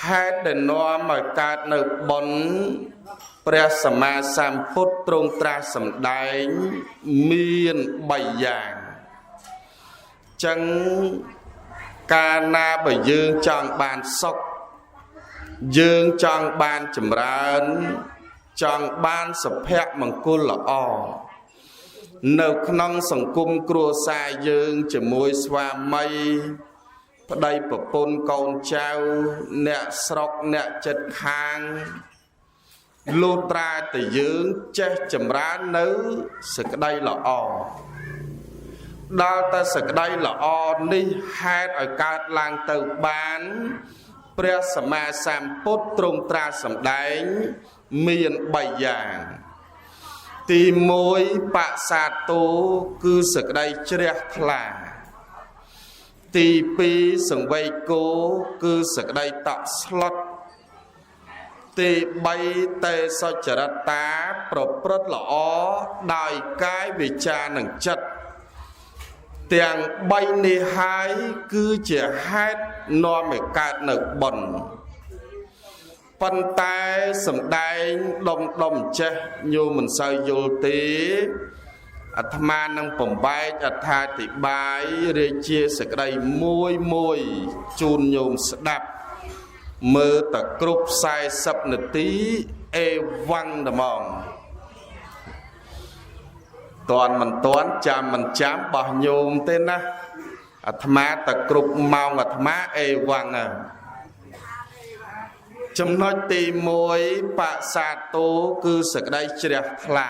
ហេតុដែលនាំឲ្យកើតនៅបុណ្យព្រះសម្មាសម្ពុទ្ធទ្រង់ត្រាស់សម្ដែងមាន3យ៉ាងចឹងកាលណាបើយើងចង់បានសុខយើងចង់បានចម្រើនចង់បានសុភមង្គលល្អនៅក្នុងសង្គមគ្រួសារយើងជាមួយស្វាមីប្តីប្រពន្ធកូនចៅអ្នកស្រុកអ្នកចិត្តខាងលុះត្រាតែយើងចេះចម្រើននៅសេចក្តីល្អដល់តែសេចក្តីល្អនេះហេតុឲ្យកើតឡើងទៅបានព្រះសម្មាសម្ពុទ្ធទ្រង់ត្រាស់សម្ដែងមាន3យ៉ាងទី1បសាទោគឺសេចក្តីជ្រះថ្លាទី2សង្វេគោគឺសេចក្តីតក់ស្លុតទី3តេសុចរិតាប្រព្រឹត្តល្អដោយកាយវិចារនិងចិត្តទាំង3នេះហើយគឺជាហេតុនាំឲ្យកើតនៅបុណ្យប៉ុន្តែសំដែងដុំដុំចេះញោមមិនសូវយល់ទេអាត្មានឹងបំបែកអត្ថាធិប្បាយរាជាសក្តីមួយមួយជូនញោមស្ដាប់មើលតែគ្រប់40នាទីអេវ៉ាំងត្មងតាន់មិនតាន់ចាំមិនចាំបោះញោមទេណាអាត្មាតែគ្រប់ម៉ោងអាត្មាអេវ៉ាំងចំណុចទី1បសាទោគឺសក្តីជ្រះថ្លា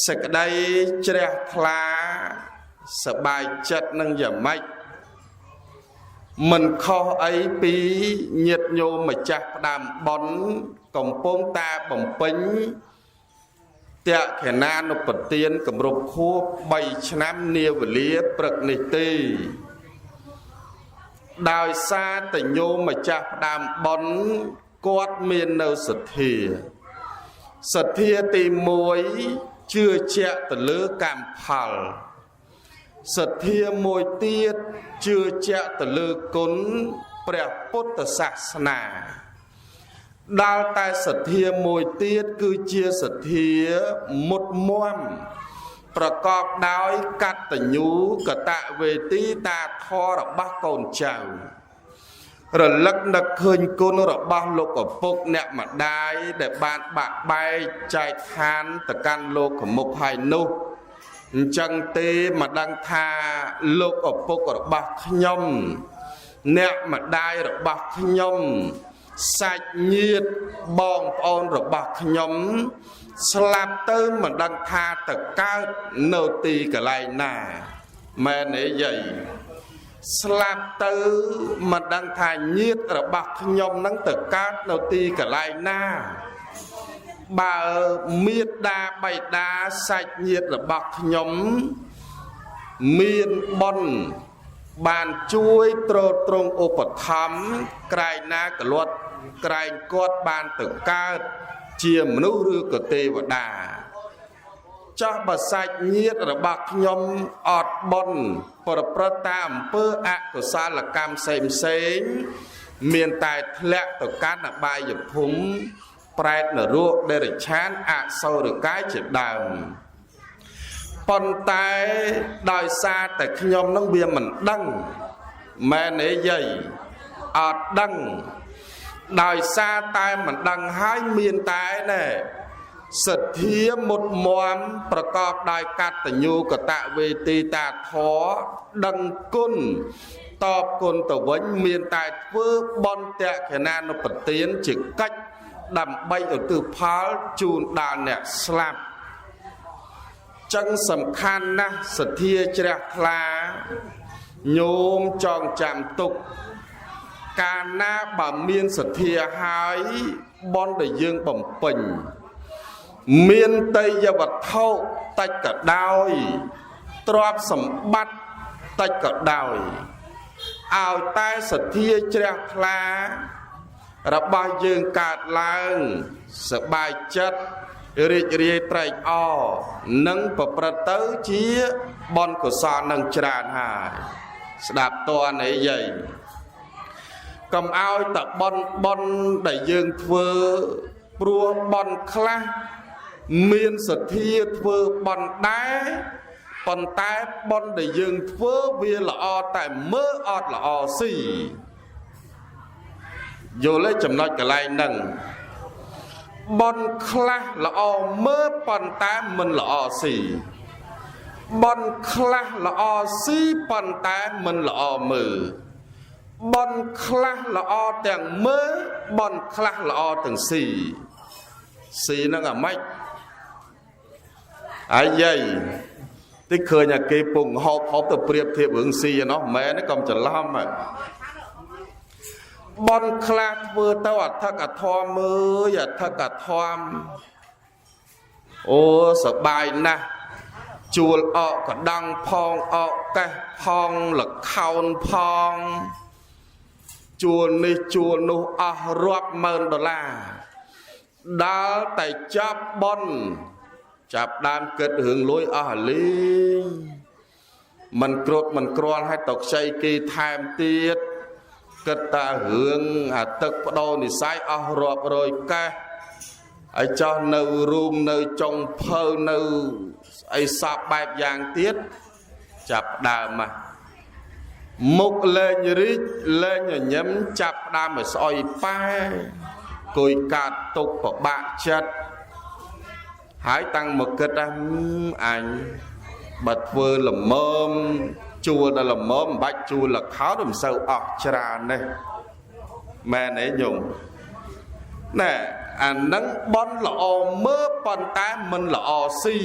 សក្តីជ្រះថ្លាសប្បាយចិត្តនឹងយ៉ាងម៉េចមិនខុសអីពីញាតិញោមម្ចាស់ផ្ដើមបុណ្យកំពុងតែបំពេញតក្ខណានុបទានគម្រប់ខួប3ឆ្នាំនាវេលាព្រឹកនេះទេដោយសារតែញោមម្ចាស់ផ្ដើមបុណ្យគាត់មាននៅសទ្ធាសទ្ធាទី1ជឿជាក់ទៅលើកម្មផលសទ្ធាមួយទៀតជឿជាក់ទៅលើគុណព្រះពុទ្ធសាសនាដល់តែសទ្ធាមួយទៀតគឺជាសទ្ធាមុតមមប្រកបដោយកតញ្ញូកតវេទីតាធររបស់កូនចៅរលឹកនឹកឃើញគុណរបស់លោកឪពុកអ្នកម្ដាយដែលបានបាក់បែកចែកឋានទៅកាន់លោកមុខហើយនោះអញ្ចឹងទេមកដឹងថាលោកឪពុករបស់ខ្ញុំអ្នកម្ដាយរបស់ខ្ញុំសាច់ញាតិបងប្អូនរបស់ខ្ញុំស្លាប់ទៅមិនដឹងថាទៅកើតនៅទីកន្លែងណាមែនទេយាយស្លាប់ទៅមិនដឹងថាញាតិរបស់ខ្ញុំនឹងទៅកើតនៅទីកន្លែងណាបើមេដាបៃតាសាច់ញាតិរបស់ខ្ញុំមានបុណ្យបានជួយទ្រទ្រង់ឧបត្ថម្ភក្រែងណាកលត់ក្រែងគាត់បានទៅកើតជាមនុស្សឬក៏ទេវតាចោះបើសាច់ញាតិរបស់ខ្ញុំអត់បុណ្យប្រព្រឹត្តតាមអំពើអកុសលកម្មផ្សេងផ្សេងមានតែធ្លាក់ទៅកាន់អបាយភូមិប្រែតនរកដេរឆានអសុរកាយជាដើមប៉ុន្តែដោយសារតែខ្ញុំនឹងវាមិនដឹងមែនទេយាយអត់ដឹងដោយសារតែមិនដឹងហើយមានតែណែសទ្ធាមុតមមប្រកបដោយកតញ្ញូកតវេទីតាធរដឹងគុណតបគុណទៅវិញមានតែធ្វើបុណ្យតក្ខណានុបទានជាកិច្ចដើម្បីឧទ្ទិសផលជូនដល់អ្នកស្លាប់ចឹងសំខាន់ណាស់សទ្ធាជ្រះថ្លាញោមចងចាំទុកកាលណាបើមានសទ្ធាហើយបុណ្យដែលយើងបំពេញមានទេយវត្ថុតិចក៏ដោយទ្រព្យសម្បត្តិតិចក៏ដោយឲ្យតែសទ្ធាជ្រះថ្លារបស់យើងកើតឡើងសប្បាយចិត្តរីករាយត្រេកអរនិងប្រព្រឹត្តទៅជាបុណ្យកុសលនឹងច្រើនហើយស្ដាប់តើនេះយាយ កុំឲ្យតបនបនដែលយើងធ្វើព្រោះបនខ្លះមានសទ្ធាធ្វើបនដែរប៉ុន្តែបនដែលយើងធ្វើវាល្អតែមើលអត់ល្អស៊ីយល់ទេចំណុចកន្លែងហ្នឹងបនខ្លះល្អមើលប៉ុន្តែមិនល្អស៊ីបនខ្លះល្អស៊ីប៉ុន្តែមិនល្អមើលបនខ្លះល្អទាំងមើលបនខ្លះល្អទាំងស៊ីស៊ីហ្នឹងអាម៉េចអាយាយតិចឃើញអាគេពងហូបហូបទៅប្រៀបធៀបរឿងស៊ីឯណោះមែនទេកុំច្រឡំបនខ្លះធ្វើទៅអធិកអធមមើលអធិកអធមអូសបាយណាស់ជួលអកកដងផងអកកេះផងលខោនផងជួលនេះជួលនោះអស់រាប់ម៉ឺនដុល្លារដល់តែចាប់បនចាប់ដើមគិតរឿងលុយអស់លីងមិនក្រត់មិនគ្រាន់ឲ្យតខ្ចីគេថែមទៀតគិតតារឿងអាទឹកបដោនិស័យអស់រាប់រយកេះឲ្យចោះនៅរូងនៅចុងភៅនៅអីសពបែបយ៉ាងទៀតចាប់ដើមមកមុខលែងរីកលែងញញឹមចាប់ដើមឲ្យស្អុយប៉ែគួយកាត់ទុកប្របាក់ចិត្តហើយតាំងមកគិតថាអញបើធ្វើល្មមជួលដល់ល្មមមិនបាច់ជួលលខោនមិនសូវអស់ច្រើនទេមែនទេញោមណែអានឹងបនល្អមើលប៉ុន្តែមិនល្អស៊ី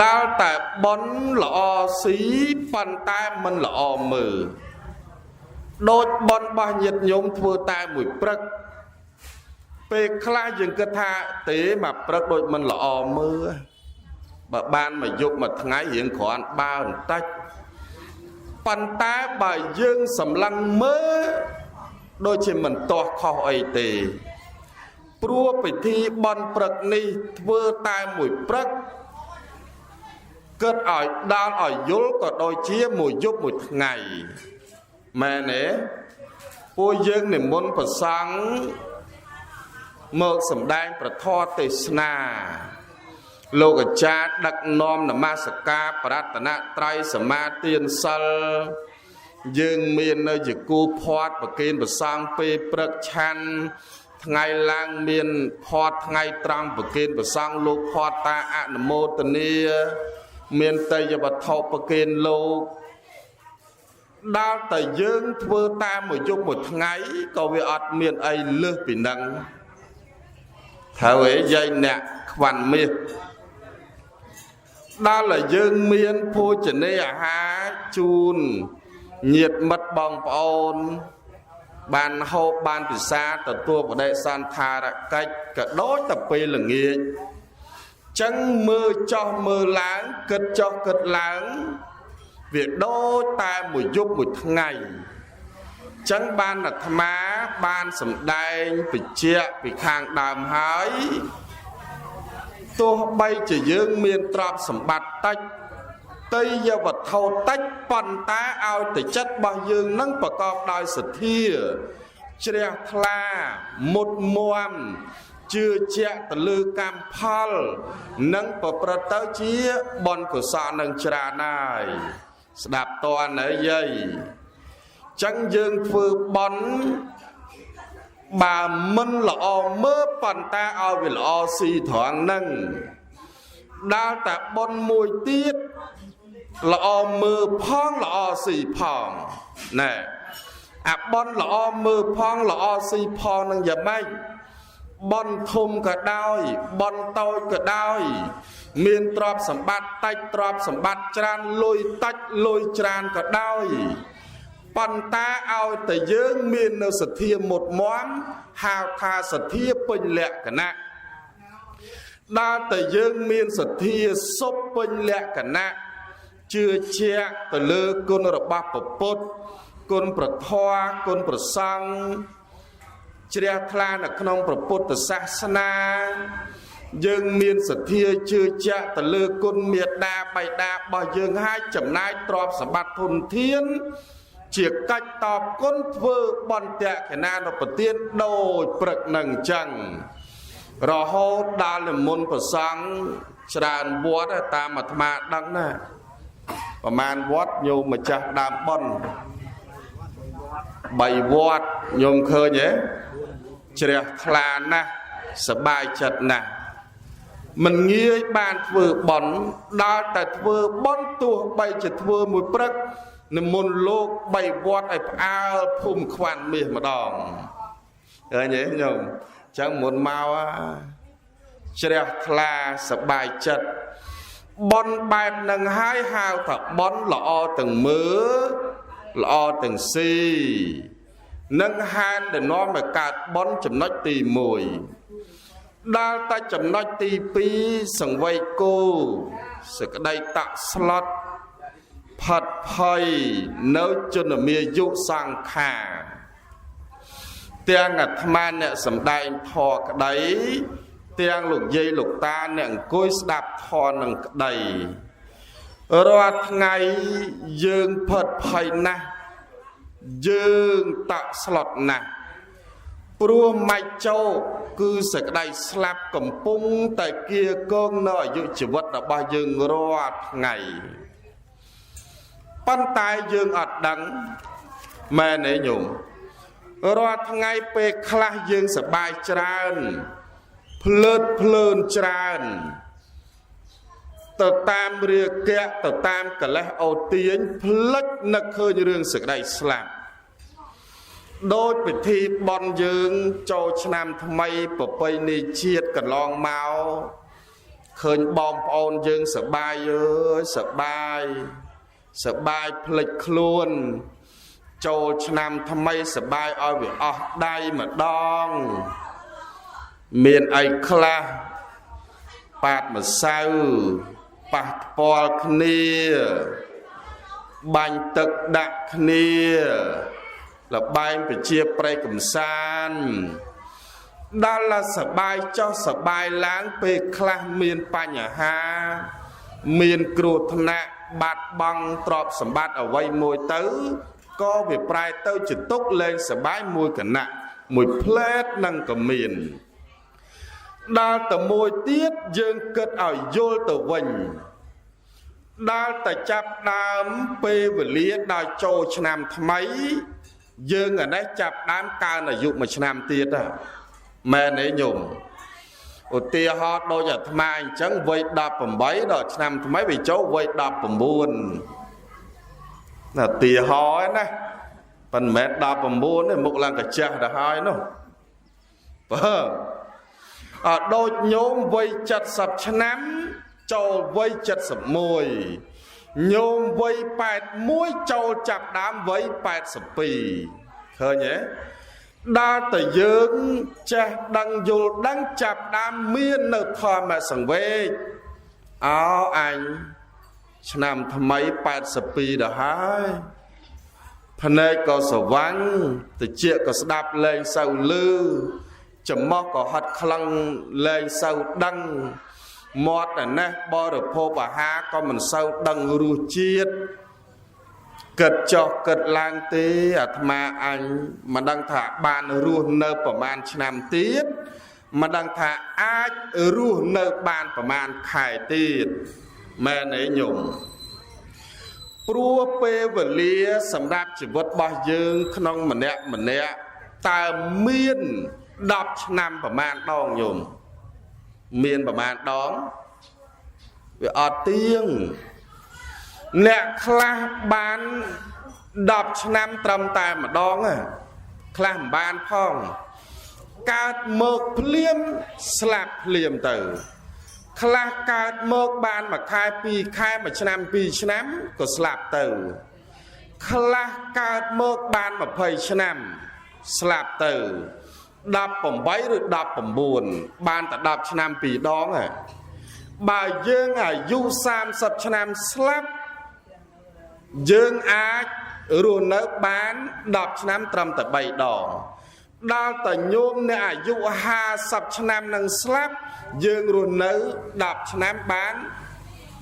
ដល់តែបនល្អស៊ីប៉ុន្តែមិនល្អមើលដូចបនរបស់ញាតិញោមធ្វើតែមួយព្រឹកពេលខ្លះយើងគិតថាទេមកព្រឹកដូចមិនល្អមើលបើបានមួយយប់មួយថ្ងៃរៀងគ្រាន់បើបន្តិចប៉ុន្តែបើយើងសម្លឹងមើលដូចជាមិនទាស់ខុសអីទេព្រោះពិធីបន់ព្រឹកនេះធ្វើតែមួយព្រឹកគិតឲ្យដល់ឲ្យយល់ក៏ដូចជាមួយយប់មួយថ្ងៃមែនទេពួកយើងនិមន្តព្រះសង្ឃមកសម្ដែងព្រះធម៌ទេសនាលោកអាចារ្យដឹកនាំនមស្ការប្រតនត្រ័យសមាទានសិលយើងមាននៅជាគូផាត់ប្រគេនព្រះសង្ឃពេលព្រឹកឆាន់ថ្ងៃឡើងមានផាត់ថ្ងៃត្រង់ប្រគេនព្រះសង្ឃលោកផាត់តាអនុមោទនាមានតេយ្យវត្ថុប្រគេនលោកដល់តែយើងធ្វើតាមមួយយប់មួយថ្ងៃក៏វាអត់មានអីលើសពីនឹងត្រូវឯងយាយអ្នកខ្វាន់មាសដល់តែយើងមានភោជនីយអាហារជូនញាតិមិត្តបងប្អូនបានហូបបានពិសាទទួលបដិសន្ធារកិច្ចក៏ដូចតែពេលល្ងាចចឹងមើលចោះមើលឡើងគិតចោះគិតឡើងវាដូចតែមួយយប់មួយថ្ងៃចឹងបានអាត្មាបានសម្ដែងបញ្ជាក់ពីខាងដើមហើយទោះបីជាយើងមានទ្រព្យសម្បត្តិតិចតេយ្យវត្ថុតិចប៉ុន្តែឲ្យតែចិត្តរបស់យើងនឹងប្រកបដោយសទ្ធាជ្រះថ្លាមុតមមជឿជាក់ទៅលើកម្មផលនិងប្រព្រឹត្តទៅជាបុណ្យកុសលនឹងច្រើនហើយស្ដាប់តន់ហើយយាយចឹងយើងធ្វើបុណ្យបើមិនល្អមើលប៉ុន្តែឲ្យវាល្អស៊ីត្រង់ហ្នឹងដល់តែបុណ្យមួយទៀតល្អមើលផងល្អស៊ីផងណែអាបុណ្យល្អមើលផងល្អស៊ីផងនឹងយ៉ាងម៉េចបុណ្យធំក៏ដោយបុណ្យតូចក៏ដោយមានទ្រព្យសម្បត្តិតិចទ្រព្យសម្បត្តិច្រើនលុយតិចលុយច្រើនក៏ដោយប៉ុន្តែឲ្យតែយើងមាននៅសទ្ធាមុតមមហៅថាសទ្ធាពេញលក្ខណៈដល់តែយើងមានសទ្ធាសុបពេញលក្ខណៈជឿជាក់ទៅលើគុណរបស់ព្រះពុទ្ធគុណព្រះធម៌គុណព្រះសង្ឃជ្រះថ្លានៅក្នុងព្រះពុទ្ធសាសនាយើងមានសទ្ធាជឿជាក់ទៅលើគុណមេដាបៃតារបស់យើងហើយចំណាយទ្រព្យសម្បត្តិធនធាន ជាកិច្ចតបគុណធ្វើបន្តក្ខិណានុប្រទានដូចព្រឹកនឹងអញ្ចឹងរហូតដល់និមន្តប្រសង់ច្រើនវត្តតាមអាត្មាដឹងណាប្រមាណវត្តញោមម្ចាស់ដើមប៉ុន3វត្តញោមឃើញទេជ្រះថ្លាណាស់សប្បាយចិត្តណាស់មិនងាយបានធ្វើបន់ដល់តែធ្វើបន់ទោះបីជាធ្វើមួយព្រឹកនិមន្តលោក3វត្តឲ្យផ្អើលភូមិខ្វាន់មាសម្ដងឃើញទេញោមអញ្ចឹងមុនមកជ្រះថ្លាសប្បាយចិត្តបន់បែបនឹងហើយហៅថាបន់ល្អទាំងមើលល្អទាំងស៊ីនឹងហេតុដែលនាំឲ្យកើតបន់ចំណុចទី1ដល់តែចំណុចទី2សង្វេគគោសក្តីតក់ស្លុតផិតភ័យនៅជនមាយុសង្ខារទាំងអាត្មាអ្នកសំដែងធម៌ក្តីទាំងលោកយាយលោកតាអ្នកអង្គុយស្ដាប់ធម៌នឹងក្តីរាល់ថ្ងៃយើងផិតភ័យណាស់យើងតក់ស្លុតណាស់ព្រោះម៉ាច់ចោគឺសក្តីស្លាប់កំពុងតែគៀកងនៅអាយុជីវិតរបស់យើងរាល់ថ្ងៃប៉ុន្តែយើងអត់ដឹងមែនទេញោមរាល់ថ្ងៃពេលខ្លះយើងសប្បាយច្រើនភ្លើតភ្លើនច្រើនទៅតាមរាគៈទៅតាមកលេសអូទាញផ្លិចនឹកឃើញរឿងសក្តីស្លាប់ដោយពិធីបន់យើងចូលឆ្នាំថ្មីប្រពៃណីជាតិកន្លងមកឃើញបងប្អូនយើងសប្បាយអើយសប្បាយសប្បាយភ្លេចខ្លួនចូលឆ្នាំថ្មីសប្បាយឲ្យវាអស់ដៃម្ដងមានអីខ្លះប៉ាតម្សៅប៉ះពាល់គ្នាបាញ់ទឹកដាក់គ្នាលបែងប្រជាប្រិយកំសាន្តដល់សបាយចុះសបាយឡើងពេលខ្លះមានបញ្ហាមានគ្រោះថ្នាក់បាត់បង់ទ្រព្យសម្បត្តិអ្វីមួយទៅក៏វាប្រែទៅជាទុកលែងសបាយមួយគណៈមួយផ្លែតនឹងក៏មានដល់តែមួយទៀតយើងគិតឲ្យយល់ទៅវិញដល់តែចាប់ដើមពេលវេលាដល់ចូលឆ្នាំថ្មីយើងអានេះចាប់ដើមកើនអាយុមួយឆ្នាំទៀតហ៎មែនទេញោមឧទាហរណ៍ដូចអាត្មាអញ្ចឹងវ័យ18ដល់ឆ្នាំថ្មីវាចូលវ័យ19ណាឧទាហរណ៍ណាប៉ុន្តែមិនមែន19ទេមុខឡើងកាចាស់ទៅហើយនោះបើអត់ដូចញោមវ័យ70ឆ្នាំចូលវ័យ71ញោមវ័យ81ចូលចាប់ដើមវ័យ82ឃើញទេដល់តែយើងចេះដឹងយល់ដឹងចាប់ដើមមាននៅធម្មសង្វេគអោអញឆ្នាំថ្មី82ដល់ហើយភ្នែកក៏ស្រវាំងតិចក៏ស្ដាប់លែងសូវឮច្រមុះក៏ហត់ក្លឹងលែងសូវដឹងមាត់អានេះបរិភោគអាហារក៏មិនសូវដឹងរសជាតិគិតចុះគិតឡើងទេអាត្មាអញមិនដឹងថាបានរស់នៅប្រមាណឆ្នាំទៀតមិនដឹងថាអាចរស់នៅបានប្រមាណខែទៀតមែនទេញោមព្រោះពេលវេលាសម្រាប់ជីវិតរបស់យើងក្នុងម្នាក់ម្នាក់តើមាន10ឆ្នាំប្រមាណដងញោមមានប្រមាណដងវាអត់ទៀងអ្នកខ្លះបាន10ឆ្នាំត្រឹមតែម្ដងខ្លះមិនបានផងកើតមកភ្លាមស្លាប់ភ្លាមទៅខ្លះកើតមកបានមួយខែពីរខែមួយឆ្នាំពីរឆ្នាំក៏ស្លាប់ទៅខ្លះកើតមកបាន20ឆ្នាំស្លាប់ទៅ18ឬ19បានតែ10ឆ្នាំពីរដងហ៎បើយើងអាយុ30ឆ្នាំស្លាប់យើងអាចរស់នៅបាន10ឆ្នាំត្រឹមតែ3ដងដល់តែញោមអ្នកអាយុ50ឆ្នាំនឹងស្លាប់យើងរស់នៅ10ឆ្នាំបាន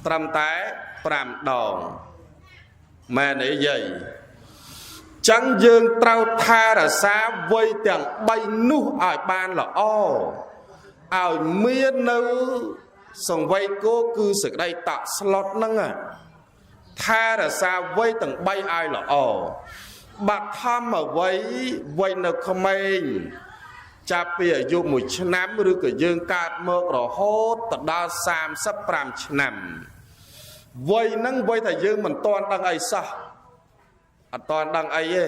ត្រឹមតែ5ដងមែនទេយាយ ចឹងយើងត្រូវថែរក្សាវ័យទាំង3នោះឲ្យបានល្អឲ្យមាននៅសង្វេគោគឺសេចក្តីតក់ស្លុតហ្នឹងថែរក្សាវ័យទាំង3ឲ្យល្អបឋមវ័យវ័យនៅក្មេងចាប់ពីអាយុ1ឆ្នាំឬក៏យើងកើតមករហូតទៅដល់35ឆ្នាំវ័យហ្នឹងវ័យថាយើងមិនទាន់ដឹងអីសោះអត់ទាន់ដឹងអីទេ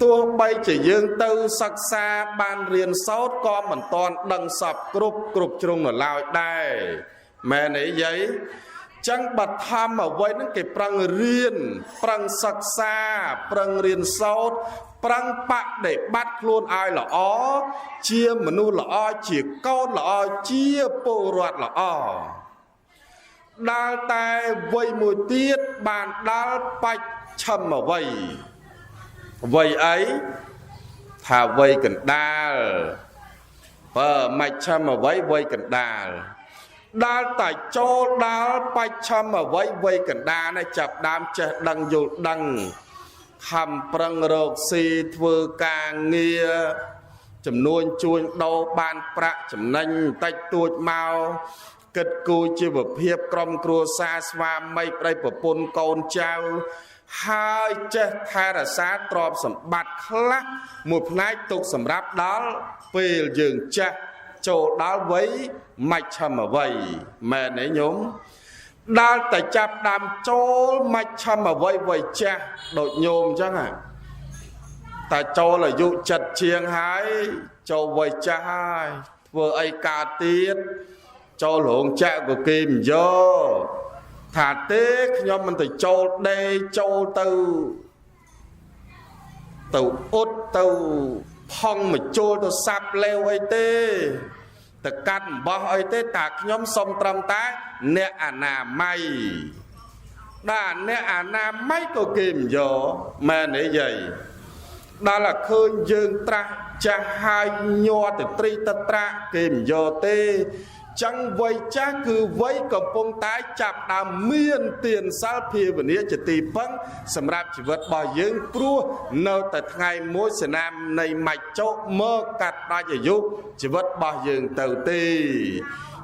ទោះបីជាយើងទៅសិក្សាបានរៀនសូត្រក៏មិនទាន់ដឹងសពគ្រប់ជ្រុងនៅឡើយដែរមែនទេយាយចឹងបឋមវ័យហ្នឹងគេប្រឹងរៀនប្រឹងសិក្សាប្រឹងរៀនសូត្រប្រឹងបដិបត្តិខ្លួនឲ្យល្អជាមនុស្សល្អជាកូនល្អជាពលរដ្ឋល្អដល់តែវ័យមួយទៀតបានដល់បច្ឆិមវ័យវ័យអីថាវ័យកណ្ដាលបើមជ្ឈិមវ័យវ័យកណ្ដាលដល់តែចូលដល់បច្ឆិមវ័យវ័យកណ្ដាលនេះចាប់ដើមចេះដឹងយល់ដឹងខំប្រឹងរកស៊ីធ្វើការងារចំនួនជួញដូរបានប្រាក់ចំណេញតិចតួចមកគិតគូរជីវភាពក្រុមគ្រួសារស្វាមីប្តីប្រពន្ធកូនចៅហើយចេះថែរក្សាទ្រព្យសម្បត្តិខ្លះមួយផ្នែកទុកសម្រាប់ដល់ពេលយើងចាស់ចូលដល់វ័យមជ្ឈិមវ័យមែនទេញោមដល់តែចាប់ដើមចូលមជ្ឈិមវ័យវ័យចាស់ដូចញោមអញ្ចឹងតែចូលអាយុ7ជាងហើយចូលវ័យចាស់ហើយធ្វើអីកើតទៀតចូលរោងចក្រក៏គេមិនយកថាទេខ្ញុំមិនទៅចូលដេចូលទៅអ៊ុតទៅផង់មកចូលទៅសាប់លេវអីទេទៅកាត់អំបោះអីទេតាខ្ញុំសុំត្រឹមតែអ្នកអនាម័យដល់អ្នកអនាម័យក៏គេមិនយកមែនទេយាយដល់តែឃើញយើងត្រាស់ចាស់ហើយញ័រទៅត្រីទៅត្រាក់គេមិនយកទេចឹងវ័យចាស់គឺវ័យកំពុងតែចាប់ដើមមានទានសិលភាវនាជាទីពឹងសម្រាប់ជីវិតរបស់យើងព្រោះនៅតែថ្ងៃមួយសេនានៃមច្ចុមកកាត់ដាច់អាយុជីវិតរបស់យើងទៅទេ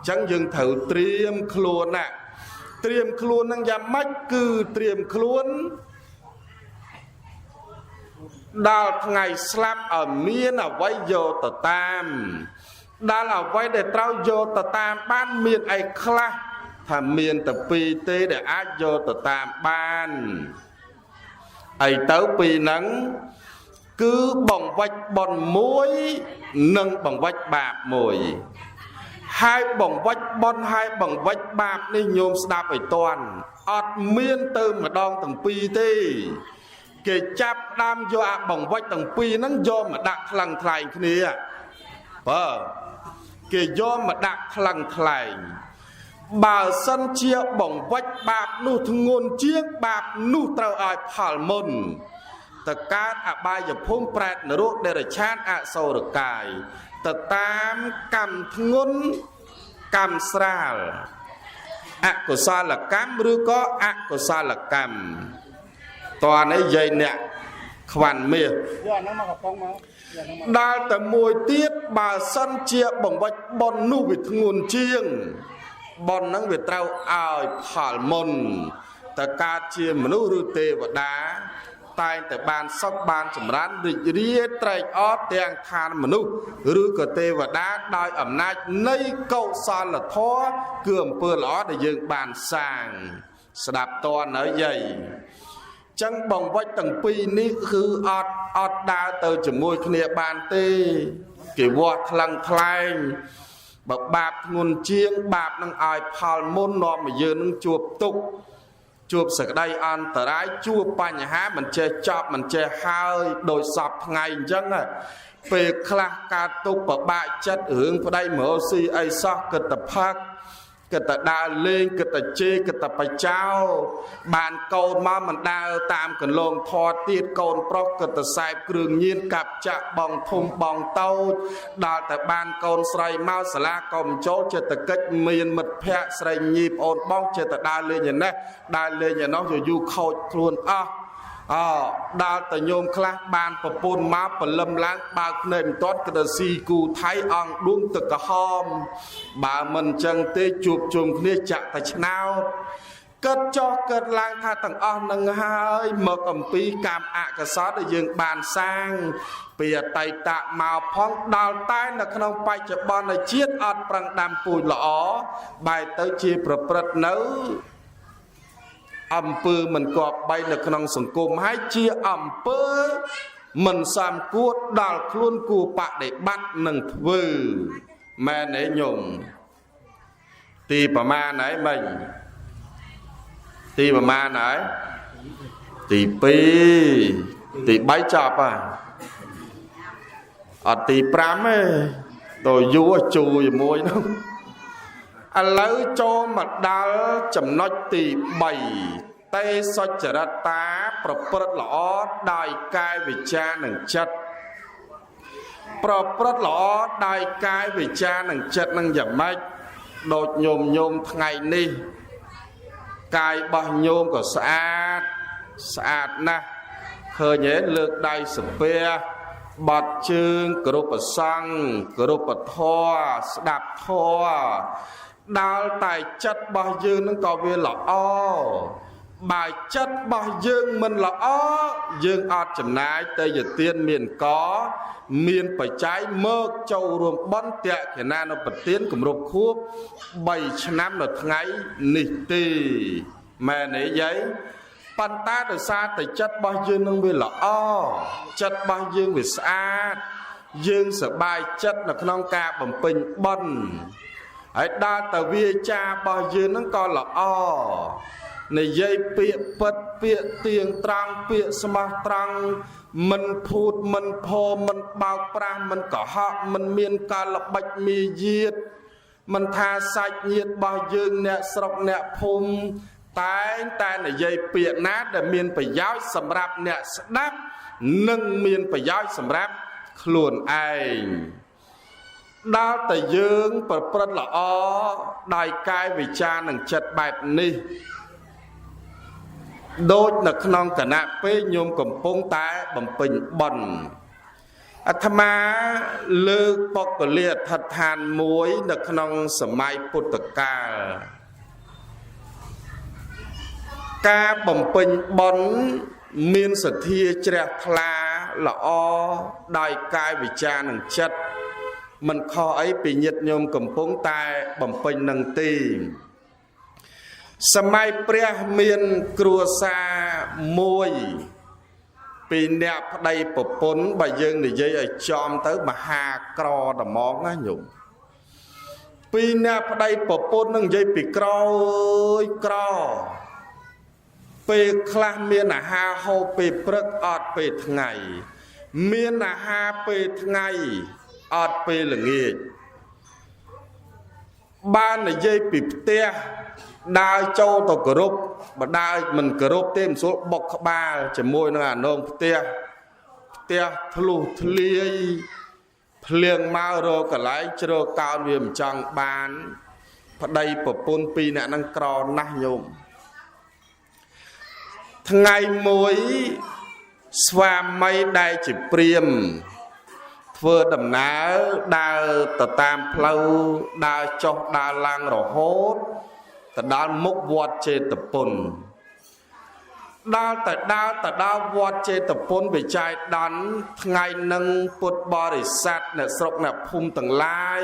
ចឹងយើងត្រូវត្រៀមខ្លួនណាត្រៀមខ្លួននឹងយ៉ាងម៉េចគឺត្រៀមខ្លួនដល់ថ្ងៃស្លាប់ឲ្យមានអ្វីយកទៅតាមដល់អ្វីដែលត្រូវយកទៅតាមបានមានអីខ្លះថាមានតែពីរទេដែលអាចយកទៅតាមបានអីទៅពីរហ្នឹងគឺបង្វិចបុណ្យមួយនិងបង្វិចបាបមួយហើយបង្វិចបុណ្យហើយបង្វិចបាបនេះញោមស្ដាប់ឲ្យទាន់អត់មានទៅម្ដងទាំងពីរទេគេចាប់ដើមយកអាបង្វិចទាំងពីរហ្នឹងយកមកដាក់ថ្លឹងថ្លែងគ្នាបើគេយកមកដាក់ថ្លឹងថ្លែងបើសិនជាបង្វិចបាបនោះធ្ងន់ជាងបាបនោះត្រូវឲ្យផលមុនទៅកើតអបាយភូមិប្រែតនរកដេរឆានអសូរកាយទៅតាមកម្មធ្ងន់កម្មស្រាលអកុសលកម្មឬក៏អកុសលកម្មតើនេះយាយអ្នកខ្វាន់មាសយកអាហ្នឹងមកកំប៉ុងមកដល់តែមួយទៀតបើសិនជាបង្វិចបុណ្យនោះវាធ្ងន់ជាងបុណ្យហ្នឹងវាត្រូវឲ្យផលមុនតើកើតជាមនុស្សឬទេវតាតែងតែបានសុខបានចម្រើនរីករាយត្រេកអរទាំងឋានមនុស្សឬក៏ទេវតាដោយអំណាចនៃកុសលធម៌គឺអំពើល្អដែលយើងបានសាងស្ដាប់តន់ហើយយាយចឹងបង្វិចទាំងពីរនេះគឺអត់ដើរទៅជាមួយគ្នាបានទេគេវាស់ថ្លឹងថ្លែងបើបាបធ្ងន់ជាងបាបនឹងឲ្យផលមុននាំឲ្យយើងនឹងជួបទុក្ខជួបសក្តីអន្តរាយជួបបញ្ហាមិនចេះចប់មិនចេះហើយដោយសពថ្ងៃអញ្ចឹងពេលខ្លះកើតទុក្ខពិបាកចិត្តរឿងប្តីមរស៊ីអីសោះគិតតែផឹកគិតតែដើរលេងគិតតែជេរគិតតែបចោបានកូនមកមិនដើរតាមកន្លងធរទៀតកូនប្រុសគិតតែសែបគ្រឿងញៀនកាប់ចាក់បងធំបងតូចដល់តែបានកូនស្រីមកសាលាក៏មិនចូលចិត្តតែកិច្ចមានមិត្តភ័ក្តិស្រីញីប្អូនបងចិត្តតែដើរលេងឯនេះដើរលេងឯនោះយូរខូចខ្លួនអស់ អដល់តែញោមខ្លះបានប្រពន្ធមកព្រលឹមឡើងបើកភ្នែកមិនទាន់ក៏ទៅស៊ីគូថៃអង្គដួងទឹកក្រហមបើមិនអញ្ចឹងទេជួបជុំគ្នាចាក់តែឆ្នោតគិតចុះគិតឡើងថាទាំងអស់នឹងហើយមកអំពីកម្មអកុសលដែលយើងបានសាងពីអតីតមកផងដល់តែនៅក្នុងបច្ចុប្បន្នជាតិអត់ប្រឹងដាំពូជល្អបែរទៅជាប្រព្រឹត្តនៅអំពើមិនគប្បីនៅក្នុងសង្គមហើយជាអំពើមិនសមគួរដល់ខ្លួនគួរបដិបត្តិនឹងធ្វើមែនទេញោមទីប្រមាណហើយមិញទីប្រមាណហើយទី2ទី3ចប់ហើយអត់ទី5ទេទៅយូរជួជាមួយនោះឥឡូវចូលមកដល់ចំណុចទី3តេសុចរិតាប្រព្រឹត្តល្អដោយកាយវិចារនិងចិត្តប្រព្រឹត្តល្អដោយកាយវិចារនិងចិត្តនឹងយ៉ាងម៉េចដូចញោមញោមថ្ងៃនេះកាយរបស់ញោមក៏ស្អាតស្អាតណាស់ឃើញទេលើកដៃសំពះបាត់ជើងគោរពសង្ឃគោរពធម៌ស្ដាប់ធម៌ដល់តែចិត្តរបស់យើងនឹងក៏វាល្អបើចិត្តរបស់យើងមិនល្អយើងអត់ចំណាយទៅយទានមានកមានបច្ច័យមកចូលរួមបុណ្យតក្កណានុប្រទានគម្រប់ខួប3ឆ្នាំនៅថ្ងៃនេះទេមែនទេយាយប៉ុន្តែដោយសារតែចិត្តរបស់យើងនឹងវាល្អចិត្តរបស់យើងវាស្អាតយើងសប្បាយចិត្តនៅក្នុងការបំពេញបុណ្យហើយដល់តែវាចារបស់យើងនឹងក៏ល្អនិយាយពាក្យពិតពាក្យទៀងត្រង់ពាក្យស្មោះត្រង់មិនភូតមិនផមិនបោកប្រាស់មិនកុហកមិនមានការល្បិចមាយាទមិនថាសាច់ញាតិរបស់យើងអ្នកស្រុកអ្នកភូមិតែងតែនិយាយពាក្យណាដែលមានប្រយោជន៍សម្រាប់អ្នកស្ដាប់និងមានប្រយោជន៍សម្រាប់ខ្លួនឯងដល់តែយើងប្រព្រឹត្តល្អដោយកាយវិចារនិងចិត្តបែបនេះដូចនៅក្នុងគណៈពេលញោមកំពុងតែបំពេញបុណ្យអាត្មាលើកបុគ្គលាអធិដ្ឋានមួយនៅក្នុងសម័យពុទ្ធកាលការបំពេញបុណ្យមានសទ្ធាជ្រះថ្លាល្អដោយកាយវិចារនិងចិត្តមិនខុសអីពីញាតិញោមកំពុងតែបំពេញនឹងទេសម័យព្រះមានគ្រួសារមួយពីអ្នកប្តីប្រពន្ធបើយើងនិយាយឲ្យចំទៅមហាក្រត្មងណាញោមពីអ្នកប្តីប្រពន្ធនឹងនិយាយពីក្រអើយក្រពេលខ្លះមានអាហារហូបពេលព្រឹកអត់ពេលថ្ងៃមានអាហារពេលថ្ងៃអត់ពេលល្ងាចបាននិយាយពីផ្ទះដើរចូលទៅគោរពបើដើរមិនគោរពទេមិនស្រួលបុកក្បាលជាមួយនឹងអានងផ្ទះផ្ទះធ្លុះធ្លាយភ្លៀងមករកកន្លែងជ្រកកោនវាមិនចង់បានប្តីប្រពន្ធពីរអ្នកហ្នឹងក្រណាស់ញោមថ្ងៃមួយស្វាមីដែលជាព្រាហ្មណ៍ធ្វើដំណើរដើរទៅតាមផ្លូវដើរចុះដើរឡើងរហូតទៅដល់មុខវត្តចេតពុនដល់ទៅដល់វត្តចេតពុនវិច័យដន្យថ្ងៃនឹងពុទ្ធបរិស័ទអ្នកស្រុកអ្នកភូមិទាំងឡាយ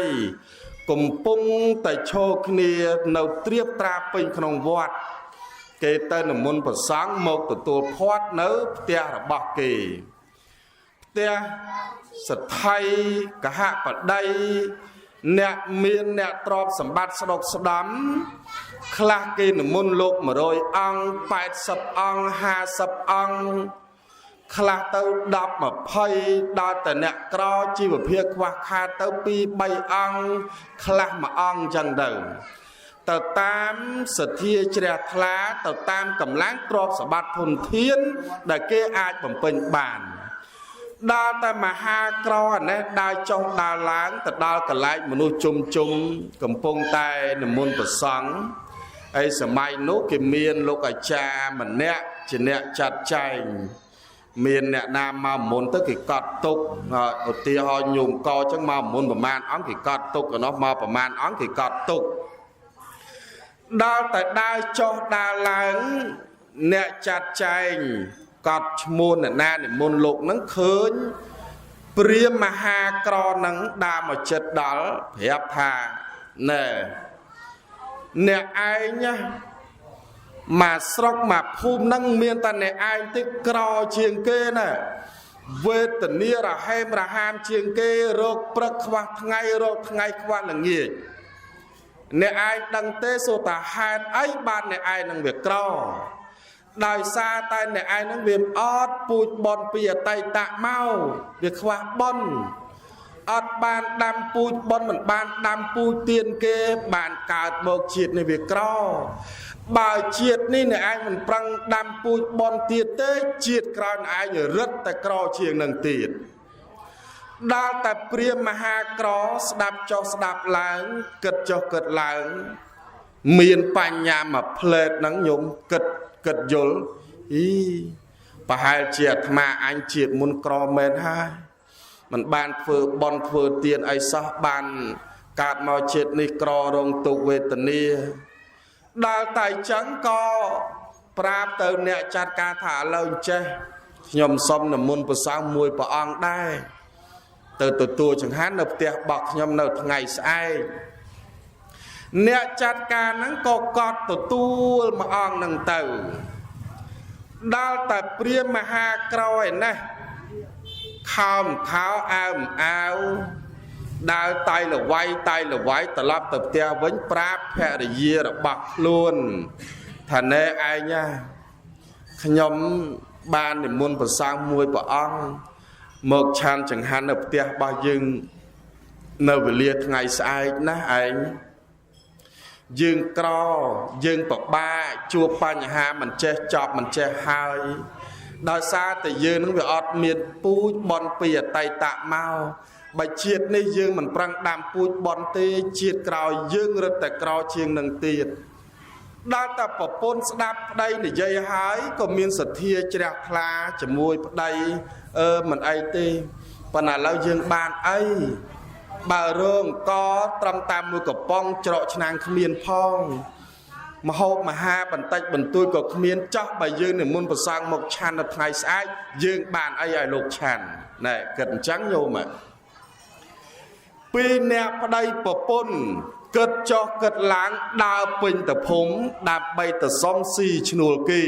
កំពុងតែឈរគ្នានៅត្រៀបត្រាពេញក្នុងវត្តគេទៅនិមន្តព្រះសង្ឃមកទទួលភ័ព្វនៅផ្ទះរបស់គេផ្ទះសថីកហបតីអ្នកមានអ្នកទ្រព្យសម្បត្តិស្ដុកស្ដំខ្លះគេនិមន្តលោក100អង្គ80អង្គ50អង្គខ្លះទៅ10 20ដល់តែអ្នកក្រជីវភាពខ្វះខាតទៅ2 3អង្គខ្លះ1អង្គចឹងទៅទៅតាមសទ្ធាជ្រះថ្លាទៅតាមកម្លាំងទ្រព្យសម្បត្តិធនធានដែលគេអាចបំពេញបានដល់តែមហាក្រអានេះដើរចុះដើរឡើងទៅដល់កន្លែងមនុស្សជុំជុំកំពុងតែនិមន្តព្រះសង្ឃហើយសម័យនោះគេមានលោកអាចារ្យម្នាក់ ជាអ្នកចាត់ចែងមានអ្នកណាមកមុនទៅគេកត់ទុកឧទាហរណ៍ញោមកចឹងមកមុនប្រមាណអង្គគេកត់ទុកឯនោះមកប្រមាណអង្គគេកត់ទុកដល់តែដើរចុះដើរឡើងអ្នកចាត់ចែងកត់ឈ្មោះអ្នកណានិមន្តលោកនឹងឃើញព្រាហ្មណ៍មហាក្រនឹងដើរមកចិត្តដល់ប្រាប់ថាណែអ្នកឯងណាមកស្រុកមកភូមិនឹងមានតែអ្នកឯងទេក្រជាងគេណាវេទនារហេមរហាមជាងគេរោគព្រឹកខ្វះថ្ងៃរោគថ្ងៃខ្វះល្ងាចអ្នកឯងដឹងទេសួរថាហេតុអីបានអ្នកឯងនឹងវាក្រដោយសារតែអ្នកឯងនឹងវាអត់ពូជបនពីអតីតមកវាខ្វះបនអត់បានដាំពូជបនមិនបានដាំពូជទៀនគេបានកើតមកជាតិនេះវាក្របើជាតិនេះអ្នកឯងមិនប្រឹងដាំពូជបនទៀតទេជាតិក្រោយអ្នកឯងរឹតតែក្រជាងនឹងទៀតដល់តែព្រាហ្មណ៍មហាក្រស្ដាប់ចុះស្ដាប់ឡើងគិតចុះគិតឡើងមានបញ្ញាមួយផ្លែតហ្នឹងញោមគិតគិតយល់អីប្រហែលជាអាត្មាអញជាតិមុនក្រមែនហើយមិនបានធ្វើបន់ធ្វើទានអីសោះបានកើតមកជាតិនេះក្ររងទុក្ខវេទនាដល់តែចឹងក៏ប្រាប់ទៅអ្នកចាត់ការថាឥឡូវចេះខ្ញុំសុំនិមន្តព្រះសង្ឃមួយព្រះអង្គដែរទៅទទួលចង្ហាន់នៅផ្ទះរបស់ខ្ញុំនៅថ្ងៃស្អែកអ្នកចាត់ការហ្នឹងក៏កត់ទទួលមួយអង្គហ្នឹងទៅដល់តែព្រាហ្មណ៍មហាក្រឯណេះខោមខោអើមអាវដើរតៃលវៃតៃលវៃត្រឡប់ទៅផ្ទះវិញប្រាប់ភរិយារបស់ខ្លួនថាណែឯងណាខ្ញុំបាននិមន្តព្រះសង្ឃមួយព្រះអង្គមកឆានចង្ហាន់នៅផ្ទះរបស់យើងនៅវេលាថ្ងៃស្អែកណាឯងយើងក្រយើងពិបាកជួបបញ្ហាមិនចេះចប់មិនចេះហើយដោយសារតែយើងនឹងវាអត់មានពូជបនពីអតីតមកបើជាតិនេះយើងមិនប្រឹងដាំពូជបនទេជាតិក្រោយយើងរឹតតែក្រជាងនឹងទៀតដល់តែប្រពន្ធស្ដាប់ប្តីនិយាយហើយក៏មានសទ្ធាជ្រះថ្លាជាមួយប្តីមិនអីទេប៉ុន្តែឥឡូវយើងបានអីបើរងកត្រឹមតាមមួយកំប៉ុងច្រកឆ្នាំងគ្មានផងមហូបមហាបន្តិចបន្តួចក៏គ្មានចោះបើយើងនិមន្តព្រះសង្ឃមកឆាន់នៅថ្ងៃស្អែកយើងបានអីឲ្យលោកឆាន់ណែគិតអញ្ចឹងញោមពីរអ្នកប្តីប្រពន្ធគិតចុះគិតឡើងដើរពេញទៅភូមិដើម្បីទៅសុំស៊ីឈ្នួលគេ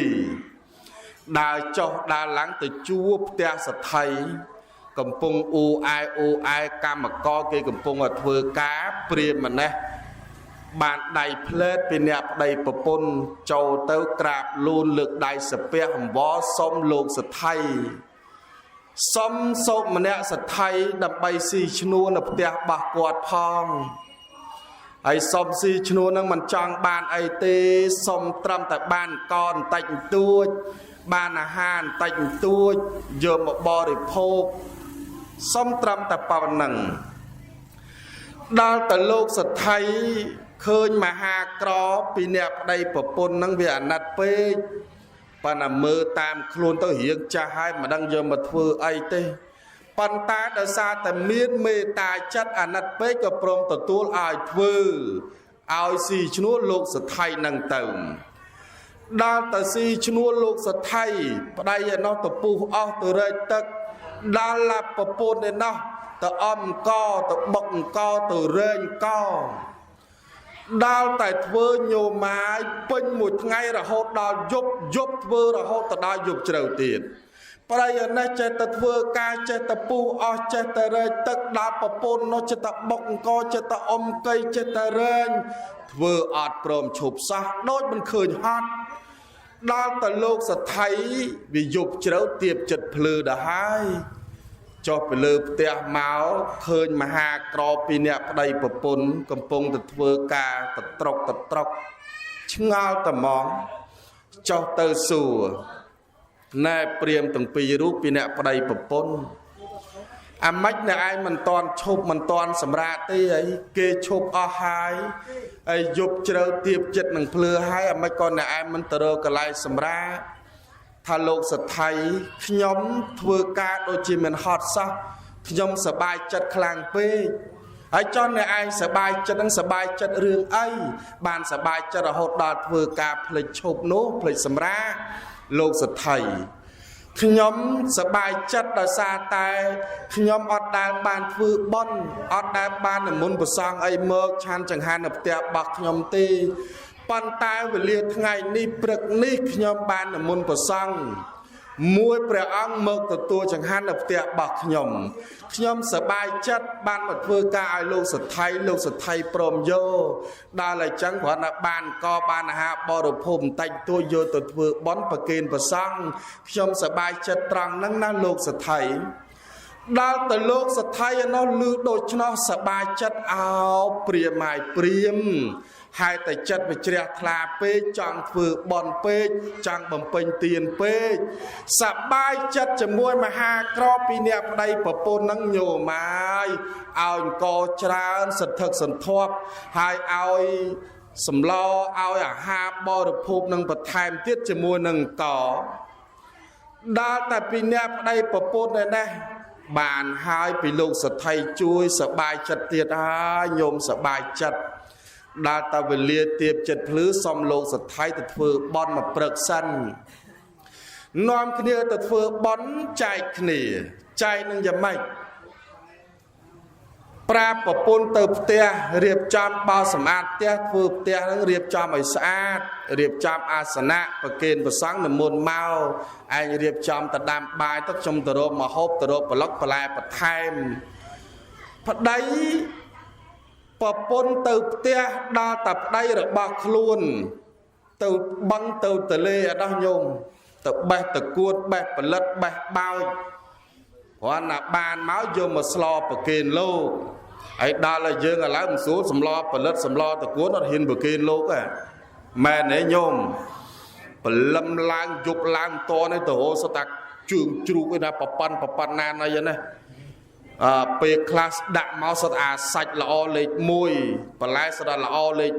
ដើរចុះដើរឡើងទៅជួបផ្ទះសថីកំពុងអ៊ូអែអ៊ូអែកម្មករគេកំពុងតែធ្វើការព្រាហ្មណ៍ម្នេះបានដៃផ្លែតពីអ្នកប្តីប្រពន្ធចូលទៅក្រាបលូនលើកដៃសាពះអង្វរសុំលោកសថីសុំសូមម្នាក់សថីដើម្បីស៊ីឈ្នួលនៅផ្ទះរបស់គាត់ផងហើយសុំស៊ីឈ្នួលនឹងមិនចង់បានអីទេសុំត្រឹមតែបានកបន្តិចបន្តួចបានអាហារបន្តិចបន្តួចយកមកបរិភោគសុំត្រឹមតែប៉ុណ្្នឹងដល់ទៅលោកសថីឃើញមហាក្រពីអ្នកប្តីប្រពន្ធនឹងវាអាណិតពេកប៉ុន្តែមើលតាមខ្លួនទៅរៀងចាស់ហើយមិនដឹងយកមកធ្វើអីទេប៉ុន្តែដោយសារតែមានមេត្តាចិត្តអាណិតពេកក៏ព្រមទទួលឲ្យធ្វើឲ្យស៊ីឈ្នួលលោកសថីនឹងទៅដល់ទៅស៊ីឈ្នួលលោកសថីប្តីឯនោះទៅពុះអស់ទៅរែកទឹកដល់ឡាប្រពន្ធឯនោះទៅអំកទៅបុកអង្គទៅរែងកដល់តែធ្វើញោម៉ាយពេញមួយថ្ងៃរហូតដល់យប់យប់ធ្វើរហូតទៅដល់យប់ជ្រៅទៀតប្តីឯនេះចេះតែធ្វើការចេះតែពុះអស់ចេះតែរែកទឹកដល់ប្រពន្ធនោះចេះតែបុកអង្គចេះតែអុំកៃចេះតែរែងធ្វើអត់ព្រមឈប់សោះដូចមិនឃើញហត់ដល់ទៅលោកសថីវាយប់ជ្រៅទៀបចិត្តភ្លឺដល់ហើយចុះពីលើផ្ទះមកឃើញមហាក្រពីអ្នកប្តីប្រពន្ធកំពុងតែធ្វើការតត្រុកតត្រុកឆ្ងល់តែហ្មងចុះទៅសួរណែព្រាហ្មណ៍ទាំងពីររូបពីអ្នកប្តីប្រពន្ធអាម៉េចអ្នកឯងមិនតន់ឈប់មិនតន់សម្រាកទេអីគេឈប់អស់ហើយហើយយប់ជ្រៅទៀបចិត្តនឹងភ្លឺហើយអាម៉េចក៏អ្នកឯងមិនទៅរកកន្លែងសម្រាក ថាលោកសថៃខ្ញុំធ្វើការដូចជាមិនហត់សោះខ្ញុំសប្បាយចិត្តខ្លាំងពេកហើយចង់អ្នកឯងសប្បាយចិត្តនឹងសប្បាយចិត្តរឿងអីបានសប្បាយចិត្តរហូតដល់ធ្វើការភ្លេចឈប់នោះភ្លេចសម្រាកលោកសថៃខ្ញុំសប្បាយចិត្តដោយសារតែខ្ញុំអត់ដែលបានធ្វើបុណ្យអត់ដែលបាននិមន្តព្រះសង្ឃអីមកឆាន់ចង្ហាន់នៅផ្ទះរបស់ខ្ញុំទេប៉ុន្តែវេលាថ្ងៃនេះព្រឹកនេះខ្ញុំបាននិមន្តព្រះសង្ឃមួយព្រះអង្គមកទទួលចង្ហាន់នៅផ្ទះរបស់ខ្ញុំខ្ញុំសប្បាយចិត្តបានមកធ្វើការឲ្យលោកសថៃលោកសថៃព្រមយកដល់អញ្ចឹងគ្រាន់តែបានកបានអាហារបរិភោគបន្តិចតួចយកទៅធ្វើបុណ្យប្រគេនព្រះសង្ឃខ្ញុំសប្បាយចិត្តត្រង់ហ្នឹងណាលោកសថៃដល់ទៅលោកសថៃឯនោះឮដូច្នោះសប្បាយចិត្តអោព្រាមហើយព្រាមហើយតែចិត្តវាជ្រះថ្លាពេកចង់ធ្វើបុណ្យពេកចង់បំពេញទានពេកសប្បាយចិត្តជាមួយមហាក្រពីអ្នកប្តីប្រពន្ធនឹងញោមហើយឲ្យអង្គច្រើនសន្ធឹកសន្ធាប់ហើយឲ្យសម្លឲ្យអាហារបរិភោគនឹងបន្ថែមទៀតជាមួយនឹងអង្គដល់តែពីអ្នកប្តីប្រពន្ធឯនេះបានហើយពីលោកសថៃជួយសប្បាយចិត្តទៀតហើយញោមសប្បាយចិត្តដល់តែវេលាទៀបចិត្តភ្លឺសុំលោកសថៃទៅធ្វើបុណ្យមកព្រឹកសិននាំគ្នាទៅធ្វើបុណ្យចែកគ្នាចែកនឹងយ៉ាងម៉េចប្រាប់ប្រពន្ធទៅផ្ទះរៀបចំបោសសម្អាតផ្ទះធ្វើផ្ទះនឹងរៀបចំឲ្យស្អាតរៀបចំអាសនៈប្រគេនព្រះសង្ឃនិមន្តមកឯងរៀបចំទៅដាំបាយទៅខ្ញុំទៅរកមកហូបទៅរកប្លុកបន្លែបន្ថែមប្តីប្រពន្ធទៅផ្ទះដល់តែប្តីរបស់ខ្លួនទៅបឹងទៅទលេអដោះញោមទៅបេះតកួតបេះផលិតបេះបោចគ្រាន់តែបានមកយកមកស្លប្រគេនលោកហើយដល់ឲ្យយើងឥឡូវមិនស្រួលសម្លផលិតសម្លតកួតអត់ហ៊ានប្រគេនលោកទេមែនទេញោមព្រលឹមឡើងយប់ឡើងតនេះទៅរហូតសុទ្ធតែជើងជ្រូកឯណាប្រប៉ាន់ប្រប៉ាន់ណាណីណាអើពេលខ្លះដាក់មកសុទ្ធអាសាច់ល្អលេខ1បន្លែសុទ្ធល្អលេខ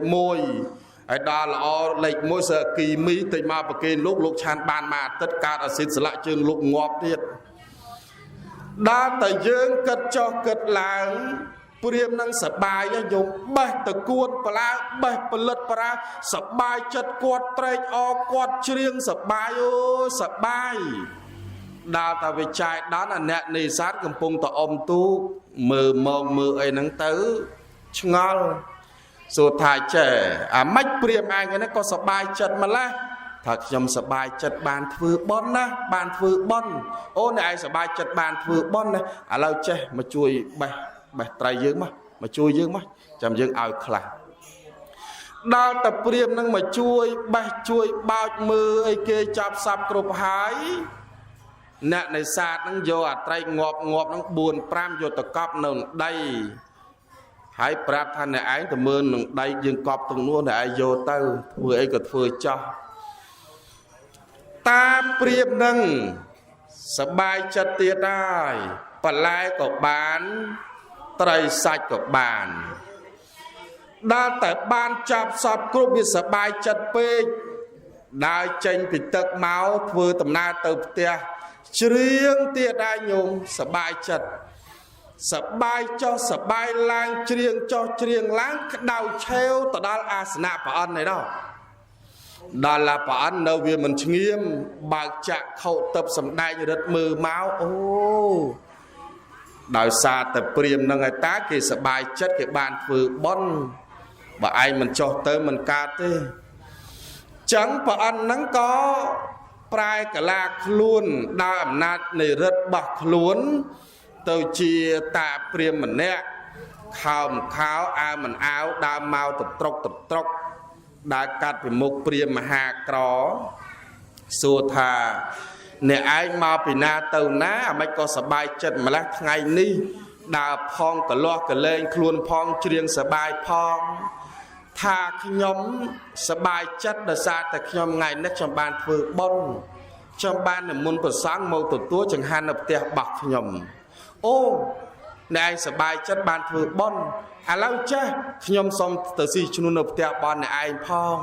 1ហើយដល់ល្អលេខ1សើគីមីតិចមកប្រគេនលោកលោកឆានបានមួយអាទិត្យកើតអាស៊ីតស្លាក់ជើងលោកងាប់ទៀតដល់តែយើងគិតចុះគិតឡើងព្រាមនឹងសបាយញោមបេះតកួនបលាបេះផលិតប្រាសបាយចិត្តគាត់ត្រេកអរគាត់ច្រៀងសបាយអូសបាយដល់តែវិច័យដល់អាអ្នកនេសាទកំពុងតអុំទូកមើលមកមើលអីហ្នឹងទៅឆ្ងល់សួរថាចេះអាម៉េចព្រាមឯងហ្នឹងក៏សបាយចិត្តម្ល៉េះថាខ្ញុំសបាយចិត្តបានធ្វើបុណ្យណាបានធ្វើបុណ្យអូអ្នកឯងសបាយចិត្តបានធ្វើបុណ្យណាឥឡូវចេះមកជួយបេះបេះត្រីយើងមកជួយយើងមកចាំយើងឲ្យខ្លះដល់តែព្រាមនឹងមកជួយបេះជួយបោចមើលអីគេចាប់សាប់គ្រប់ហើយអ្នកនេសាទនឹងយកអាត្រីងាប់ងាប់នឹង4 5យកទៅកប់នៅដីហើយប្រាប់ថាអ្នកឯងទៅមើលនឹងដីយើងកប់ទាំងនោះអ្នកឯងយកទៅធ្វើអីក៏ធ្វើចោះតាព្រាមនឹងសបាយចិត្តទៀតហើយបន្លែក៏បានត្រីសាច់ក៏បានដល់តែបានចាប់សពគ្រប់វាសបាយចិត្តពេកដើរចេញពីទឹកមកធ្វើដំណើរទៅផ្ទះច្រៀងទៀតដែរញោមសបាយចិត្តសបាយចុះសបាយឡើងច្រៀងចុះច្រៀងឡើងក្តៅឆេវទៅដល់អាសនៈព្រះអង្គឯណោះដល់ឡាព្រះអង្គនៅវាមិនឈ្ងៀមបើកចាក់ខោទឹកសំដែងរិទ្ធមើលមកអូដោយសារតែព្រាមនឹងឯតាគេសបាយចិត្តគេបានធ្វើបុណ្យបើឯងមិនចុះទៅមិនកើតទេចឹងព្រះអង្គហ្នឹងក៏ប្រែកាឡាខ្លួនដោយអំណាចនៃរិទ្ធរបស់ខ្លួនទៅជាតាព្រាមម្នាក់ខោមខោអាវមិនអាវដើមមកតត្រុកតត្រុកដើរកាត់ពីមុខព្រាមមហាក្រសួរថាអ្នកឯងមកពីណាទៅណាអាម៉េចក៏សបាយចិត្តម្ល៉េះថ្ងៃនេះដើរផងកលាស់កលែងខ្លួនផងច្រៀងសបាយផងថាខ្ញុំសបាយចិត្តដោយសារតែខ្ញុំថ្ងៃនេះខ្ញុំបានធ្វើបុណ្យខ្ញុំបាននិមន្តព្រះសង្ឃមកទទួលចង្ហាន់នៅផ្ទះរបស់ខ្ញុំអូអ្នកឯងសបាយចិត្តបានធ្វើបុណ្យឥឡូវចេះខ្ញុំសុំទៅស៊ីឈ្នួលនៅផ្ទះរបស់អ្នកឯងផង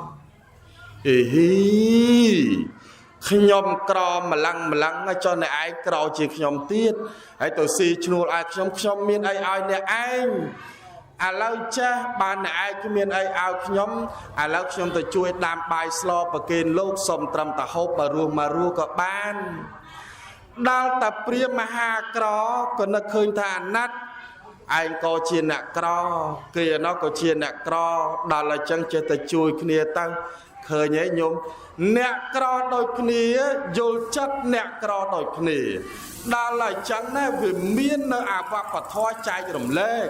អេហ៊ី ខ្ញុំក្រម្លឹងម្លឹងចុះអ្នកឯងក្រជាងខ្ញុំទៀតហើយទៅស៊ីឈ្នួលឲ្យខ្ញុំខ្ញុំមានអីឲ្យអ្នកឯងឥឡូវចេះបានអ្នកឯងគ្មានអីឲ្យខ្ញុំឥឡូវខ្ញុំទៅជួយដាំបាយស្លប្រគេនលោកសុំត្រឹមតែហូបបើរស់មករស់ក៏បានដល់តែព្រាមមហាក្រក៏នឹកឃើញថាអាណិតឯងក៏ជាអ្នកក្រគេឯណោះក៏ជាអ្នកក្រដល់អញ្ចឹងចេះតែជួយគ្នាទៅឃើញទេញោមអ្នកក្រដូចគ្នាយល់ចិត្តអ្នកក្រដូចគ្នាដល់អញ្ចឹងណាវាមាននៅអវបធម៌ចែករំលែក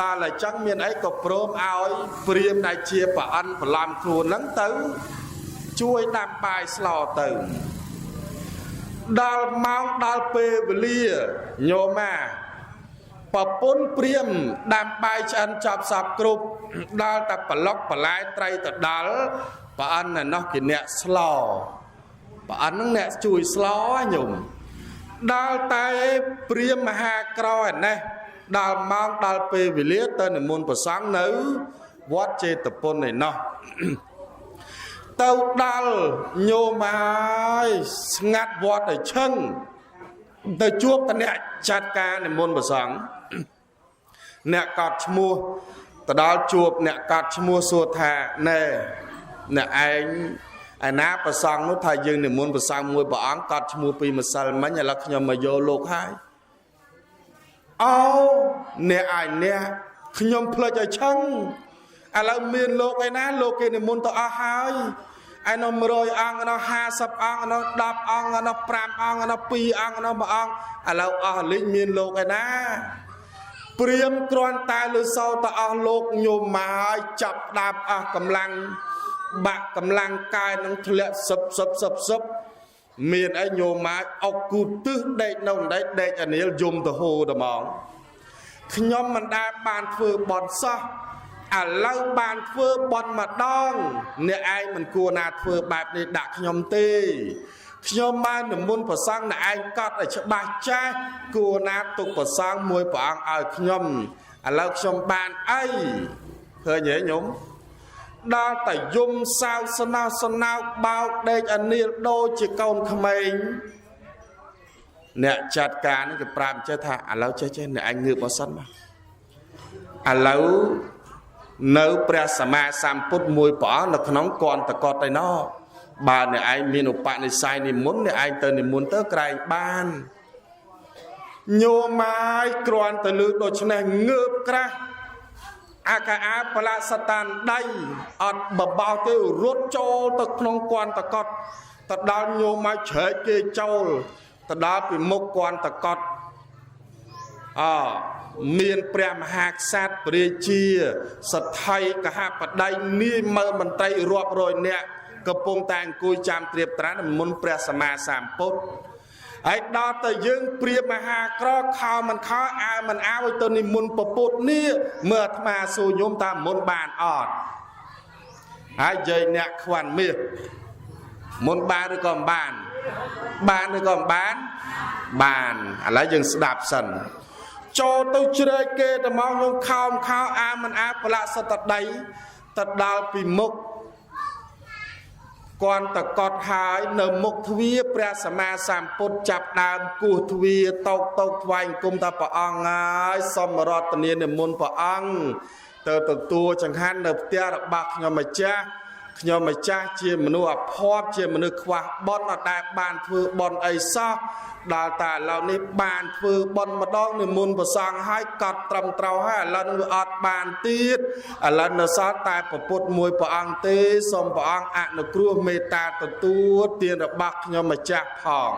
ដល់អញ្ចឹងមានអីក៏ព្រមឲ្យព្រាមដែលជាប្រអិនប្រឡំខ្លួនហ្នឹងទៅជួយដាំបាយស្លទៅដល់ម៉ោងដល់ពេលវេលាញោមអាប្រពន្ធព្រាមដាំបាយឆ្អិនចប់សពគ្រប់ដល់តែប្លុកបន្លែត្រីទៅដល់ប្រអិនឯណោះគេអ្នកស្លប្រអិនហ្នឹងអ្នកជួយស្លញោមដល់តែព្រាមមហាក្រឯណេះដល់ម៉ោងដល់ពេលវេលាទៅនិមន្តព្រះសង្ឃនៅវត្តចេតពុនឯណោះទៅដល់ញោមហើយស្ងាត់វត្តឲ្យឈឹងទៅជួបតអ្នកចាត់ការនិមន្តព្រះសង្ឃអ្នកកត់ឈ្មោះទៅដល់ជួបអ្នកកត់ឈ្មោះសួរថាណែអ្នកឯងឯណាព្រះសង្ឃនោះថាយើងនិមន្តព្រះសង្ឃមួយព្រះអង្គកត់ឈ្មោះពីម្សិលមិញឥឡូវខ្ញុំមកយកលោកហើយអូអ្នកឯងអ្នកខ្ញុំភ្លេចឲ្យឆឹងឥឡូវមានលោកឯណាលោកគេនិមន្តទៅអស់ហើយឯនោះ100អង្គឯនោះ50អង្គឯនោះ10អង្គឯនោះ5អង្គឯនោះ2អង្គឯនោះ1អង្គឥឡូវអស់លិញមានលោកឯណាព្រាមគ្រាន់តែលើសោទៅអស់លោកញោមមកហើយចាប់ដាបអស់កម្លាំងបាក់កម្លាំងកាយនឹងធ្លាក់សឹបសឹបសឹបសឹបមានអីញោមមកអុកគូទឹះដេកនៅដេកដេកអានីលយំទៅហូរត្មងខ្ញុំមិនដែលបានធ្វើបន់សោះឥឡូវបានធ្វើបន់ម្ដងអ្នកឯងមិនគួរណាធ្វើបែបនេះដាក់ខ្ញុំទេខ្ញុំបាននិមន្តព្រះសង្ឃអ្នកឯងកត់ឲ្យច្បាស់ចាស់គួរណាទុកព្រះសង្ឃមួយព្រះអង្គឲ្យខ្ញុំឥឡូវខ្ញុំបានអីឃើញទេញោមដល់តែយំសៅស្នោស្នោបោកដេកអានីលដូចជាកូនក្មេងអ្នកចាត់ការនេះគេប្រាប់ចេះថាឥឡូវចេះចេះអ្នកឯងងើបមកសិនមកឥឡូវនៅព្រះសម្មាសម្ពុទ្ធមួយព្រះអង្គនៅក្នុងកន្តកតឯណោះបើអ្នកឯងមានឧបនិស្ស័យនិមន្តអ្នកឯងទៅនិមន្តទៅក្រែងបានញោមហើយគ្រាន់តែលើដូច្នេះងើបក្រាស់អាកាអាប្រឡាក់សតានដៃអត់បបោទេរត់ចូលទៅក្នុងកន្តកតទៅដល់ញោមមកជ្រែកគេចូលទៅដល់ពីមុខកន្តកតអមានព្រះមហាក្សត្រព្រះរាជាសទ្ធិកហបតីនាយមើលមន្ត្រីរាប់រយនាក់កំពុងតែអង្គុយចាំត្រៀបត្រានិមន្តព្រះសម្មាសម្ពុទ្ធហើយដល់តែយើងព្រាមមហាក្រខោមិនខោអាវមិនអាវឲ្យទៅនិមន្តពពុទ្ធនេះមើលអាត្មាសួរញោមតាមមុនបានអត់ហើយយាយអ្នកខ្វាន់មាសមុនបានឬក៏មិនបានបានឬក៏មិនបានបានឥឡូវយើងស្ដាប់សិនចូលទៅជ្រែកគេទៅមកខ្ញុំខោមខោអាមិនអាប្រឡាក់សតដីទៅដល់ពីមុខគន់តកត់ហើយនៅមុខទ្វារព្រះសម្មាសម្ពុទ្ធចាប់ដើមគោះទ្វារតោកតោកថ្វាយអង្គមថាព្រះអង្គហើយសូមរតនានិមន្តព្រះអង្គទៅទទួលចង្ហាន់នៅផ្ទះរបស់ខ្ញុំម្ចាស់ខ្ញុំម្ចាស់ជាមនុស្សអភ័ព្វជាមនុស្សខ្វះបុណ្យអត់ដែលបានធ្វើបុណ្យអីសោះដល់តែឥឡូវនេះបានធ្វើបុណ្យម្ដងនិមន្តព្រះសង្ឃហើយកត់ត្រឹមត្រូវហើយឥឡូវនឹងវាអត់បានទៀតឥឡូវនៅសល់តែព្រះពុទ្ធមួយព្រះអង្គទេសូមព្រះអង្គអនុគ្រោះមេត្តាទទួលទានរបស់ខ្ញុំម្ចាស់ផង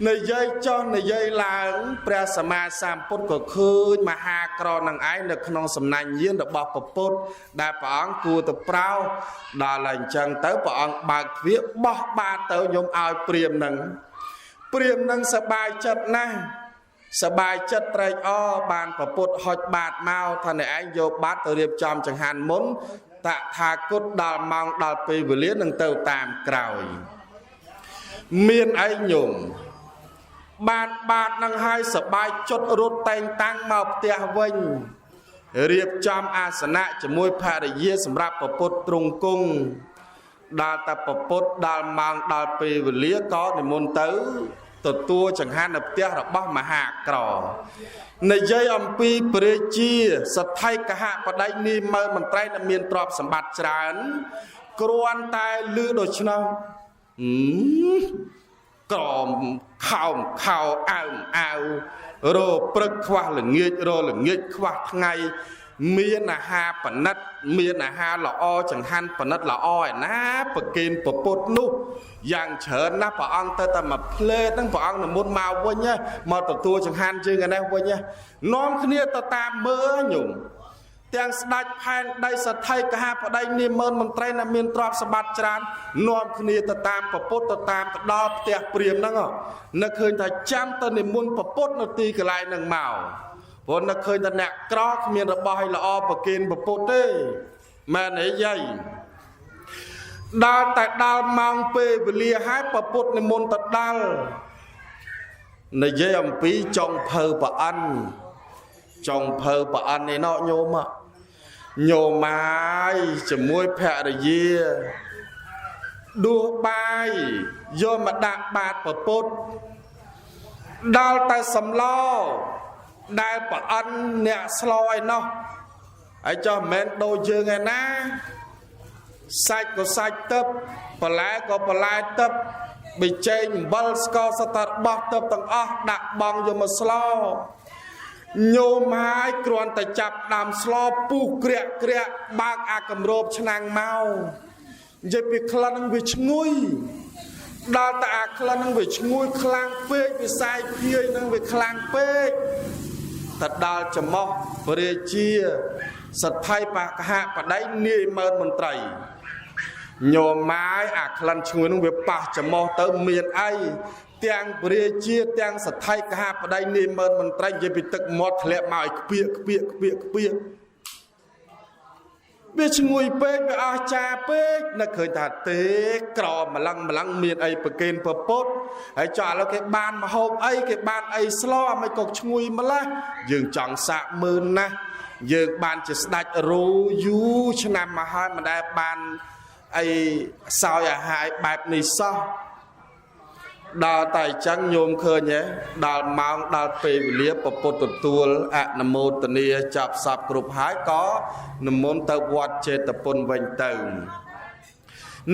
និយាយចុះនិយាយឡើងព្រះសម្មាសម្ពុទ្ធក៏ឃើញមហាក្រនឹងឯងនៅក្នុងសំណាញ់យានរបស់ព្រះពុទ្ធដែលព្រះអង្គគួរទៅប្រោសដល់ហើយអញ្ចឹងទៅព្រះអង្គបើកទ្វារបោះបាតទៅញោមឲ្យព្រាមនឹងព្រាមនឹងសប្បាយចិត្តណាស់សប្បាយចិត្តត្រេកអរបានព្រះពុទ្ធហុចបាតមកថាអ្នកឯងយកបាតទៅរៀបចំចង្ហាន់មុនតថាគតដល់ម៉ោងដល់ពេលវេលានឹងទៅតាមក្រោយមានឯងញោមបានបាតនឹងហើយសបាយចុតរត់តែងតាំងមកផ្ទះវិញរៀបចំអាសនៈជាមួយភរិយាសម្រាប់ព្រះពុទ្ធទ្រង់គង់ ដល់តែពពុទ្ធដល់ម៉ោងដល់ពេលវេលាក៏និមន្តទៅទទួលចង្ហាន់នៅផ្ទះរបស់មហាក្រនិយាយអំពីព្រះជាសទ្ធិកហបតីនាយម៉ឺនមន្ត្រីដែលមានទ្រព្យសម្បត្តិច្រើនគ្រាន់តែឮដូច្នោះក្រមខោមខោអើមអៅរព្រឹកខ្វះល្ងាចរល្ងាចខ្វះថ្ងៃមានអាហារប៉និតមានអាហារល្អចង្ហាន់ប៉និតល្អឯណាប្រគេនពពុទ្ធនោះយ៉ាងច្រើនណាស់ព្រះអង្គទៅតែមួយផ្លេតហ្នឹងព្រះអង្គនិមន្តមកវិញមកទទួលចង្ហាន់យើងឯនេះវិញនាំគ្នាទៅតាមមើលញោមទាំងស្ដេចផែនដីសទ្ធិកហបតីនាម៉ឺនមន្ត្រីដែលមានទ្រព្យសម្បត្តិច្រើននាំគ្នាទៅតាមពពុទ្ធទៅតាមទៅដល់ផ្ទះព្រាមហ្នឹងនឹកឃើញថាចាំទៅនិមន្តពពុទ្ធនៅទីកន្លែងហ្នឹងមកព្រោះនឹកឃើញថាអ្នកក្រគ្មានរបស់ឲ្យល្អប្រគេនពពុទ្ធទេមែនទេយាយដល់តែដល់ម៉ោងពេលវេលាហើយពពុទ្ធនិមន្តទៅដល់និយាយអំពីចុងភៅប្រអិនចុងភៅប្រអិននេះណោញោមញោមហើយជាមួយភរិយាដួសបាយយកមកដាក់បាតពពុទ្ធដល់តែសំឡដែលប្រអិនអ្នកស្លោឯណោះហើយចុះមិនមែនដូចយើងឯណាសាច់ក៏សាច់ទឹកបន្លែក៏បន្លែទឹកប៊ីចេងអំបិលស្ករសតរបស់ទឹកទាំងអស់ដាក់បងយកមកស្លោញោមហើយគ្រាន់តែចាប់ដើមស្លោពុះក្រាក់ក្រាក់បើកអាគម្របឆ្នាំងមកនិយាយពីក្លិននឹងវាឈ្ងុយដល់តែអាក្លិននឹងវាឈ្ងុយខ្លាំងពេកវាសាយភាយនឹងវាខ្លាំងពេកទៅដល់ច្រមុះព្រះរាជាសទ្ធិបកហបតីនាយម៉ឺនមន្ត្រីញោមម៉ាយអាក្លិនឈ្ងុយនឹងវាប៉ះច្រមុះទៅមានអីទាំងព្រះរាជាទាំងសទ្ធិកហបតីនាយម៉ឺនមន្ត្រីនិយាយពីទឹកមាត់ធ្លាក់មកឲ្យខ្ពៀកខ្ពៀកខ្ពៀកខ្ពៀកវាឈ្ងុយពេកវាអស្ចារ្យពេកនឹកឃើញថាទេក្រម្លឹងម្លឹងមានអីប្រគេនពពុទ្ធហើយចុះឥឡូវគេបានមហូបអីគេបានអីស្លោអាមិនក៏ឈ្ងុយម្ល៉េះយើងចង់សាកមើលណាស់យើងបានជាស្ដេចរូយូរឆ្នាំមកហើយមិនដែលបានអីសោយអាហារបែបនេះសោះដល់តែអញ្ចឹងញោមឃើញទេដល់ម៉ោងដល់ពេលវេលាពពុទ្ធទទួលអនុមោទនាចាប់សពគ្រប់ហើយក៏និមន្តទៅវត្តចេតពុនវិញទៅ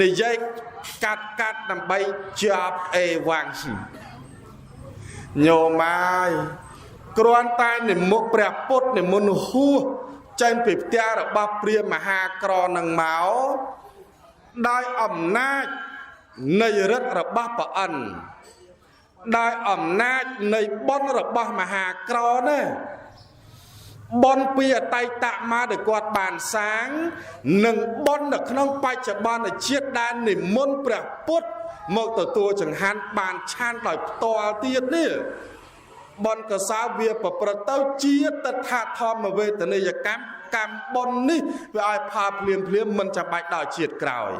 និយាយកាត់កាត់ដើម្បីចាប់អេវ៉ាំងញោមហើយគ្រាន់តែនិមន្តព្រះពុទ្ធនិមន្តហួសចេញពីផ្ទះរបស់ព្រាហ្មណ៍មហាក្រនឹងមកដោយអំណាចនៃឫទ្ធិរបស់ប្រអិនដោយអំណាចនៃបុណ្យរបស់មហាក្រណាបុណ្យពីអតីតមកដែលគាត់បានសាងនិងបុណ្យនៅក្នុងបច្ចុប្បន្នជាតិដែលនិមន្តព្រះពុទ្ធមកទទួលចង្ហាន់បានឆាន់ដោយផ្ទាល់ទៀតនេះបុណ្យកុសលវាប្រព្រឹត្តទៅជាតថាធម្មវេទនីយកម្មកម្មបុណ្យនេះវាឲ្យផលភ្លាមភ្លាមមិនចាំបាច់ដល់ជាតិក្រោយ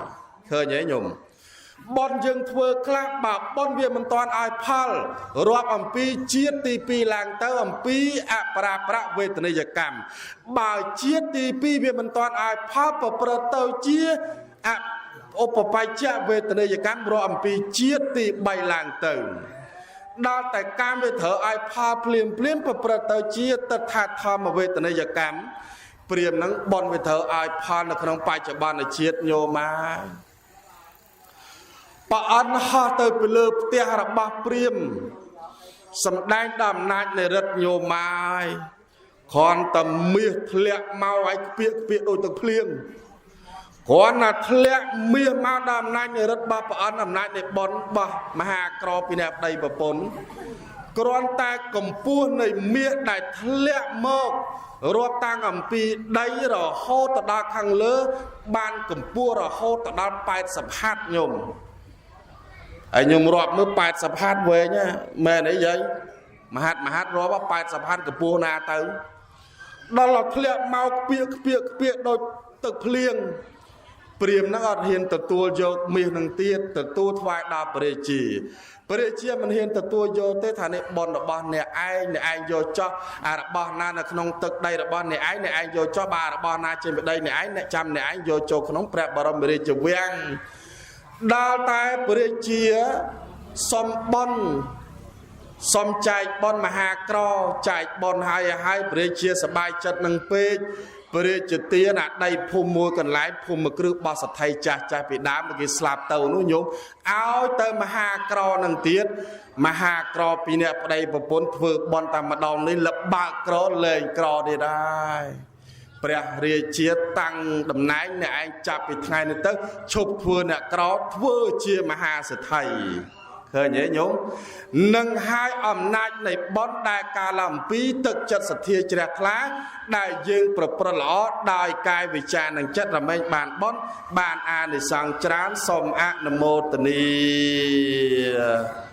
ឃើញទេញោមបុណ្យយើងធ្វើខ្លះបើបុណ្យវាមិនតាន់ឲ្យផលរាប់អំពីជាតិទី2ឡើងទៅអំពីអបរាប្រវេទនីយកម្មបើជាតិទី2វាមិនតាន់ឲ្យផលប្រព្រឹត្តទៅជាអឧបបច្ចវេទនីយកម្មរាប់អំពីជាតិទី3ឡើងទៅដល់តែកម្មវាត្រូវឲ្យផលភ្លាមភ្លាមប្រព្រឹត្តទៅជាតថាធម្មវេទនីយកម្មព្រាមនឹងបុណ្យវាត្រូវឲ្យផលនៅក្នុងបច្ចុប្បន្នជាតិញោមហើយប្រអិនហោះទៅពីលើផ្ទះរបស់ព្រាមសម្ដែងដល់អំណាចនៃឫទ្ធិញោមហើយគ្រាន់តែមាសធ្លាក់មកឲ្យខ្ពៀកខ្ពៀកដូចទឹកភ្លៀងគ្រាន់តែធ្លាក់មាសមកដល់អំណាចនៃឫទ្ធិរបស់ប្រអិនអំណាចនៃបុណ្យរបស់មហាក្រពីអ្នកប្តីប្រពន្ធគ្រាន់តែកម្ពស់នៃមាសដែលធ្លាក់មករាប់តាំងអំពីដីរហូតទៅដល់ខាងលើបានកម្ពស់រហូតទៅដល់80ហត្ថញោមហើយខ្ញុំរាប់មើល80ហត្ថវែងមែនអីយាយមហាត់មហាត់រាប់80ហត្ថកម្ពស់ណាទៅដល់ធ្លាក់មកខ្ពៀកខ្ពៀកខ្ពៀកដូចទឹកភ្លៀងព្រាមហ្នឹងអត់ហ៊ានទទួលយកមាសនឹងទៀតទទួលថ្វាយដល់ព្រះរាជាព្រះរាជាមិនហ៊ានទទួលយកទេថានេះបុណ្យរបស់អ្នកឯងអ្នកឯងយកចោះអារបស់ណានៅក្នុងទឹកដីរបស់អ្នកឯងអ្នកឯងយកចោះបើរបស់ណាចេញពីដីអ្នកឯងអ្នកចាំអ្នកឯងយកចូលក្នុងព្រះបរមរាជវាំង ដល់តែព្រះជាសំបុនសំចែកបុនមហាក្រចែកបុនហើយហើយព្រះជាសបាយចិត្តនឹងពេកព្រះជាទានអាដីភូមិមួយកន្លែងភូមិគ្រឹះរបស់សថីចាស់ចាស់ពីដើមគេស្លាប់ទៅនោះញោមឲ្យទៅមហាក្រនឹងទៀតមហាក្រពីអ្នកប្តីប្រពន្ធធ្វើបុណ្យតែម្ដងនេះលបើកក្រលែងក្រទៀតហើយព្រះរាជាតាំងតំណែងអ្នកឯងចាប់ពីថ្ងៃនេះទៅឈប់ធ្វើអ្នកក្រធ្វើជាមហាសេដ្ឋីឃើញទេញោមនឹងហើយអំណាចនៃបុណ្យដែលកាលអំពីទឹកចិត្តសទ្ធាជ្រះថ្លាដែលយើងប្រព្រឹត្តល្អដោយកាយវិចារនិងចិត្តរមែងបានបុណ្យបានអានិសង្សច្រើនសូមអនុមោទនា។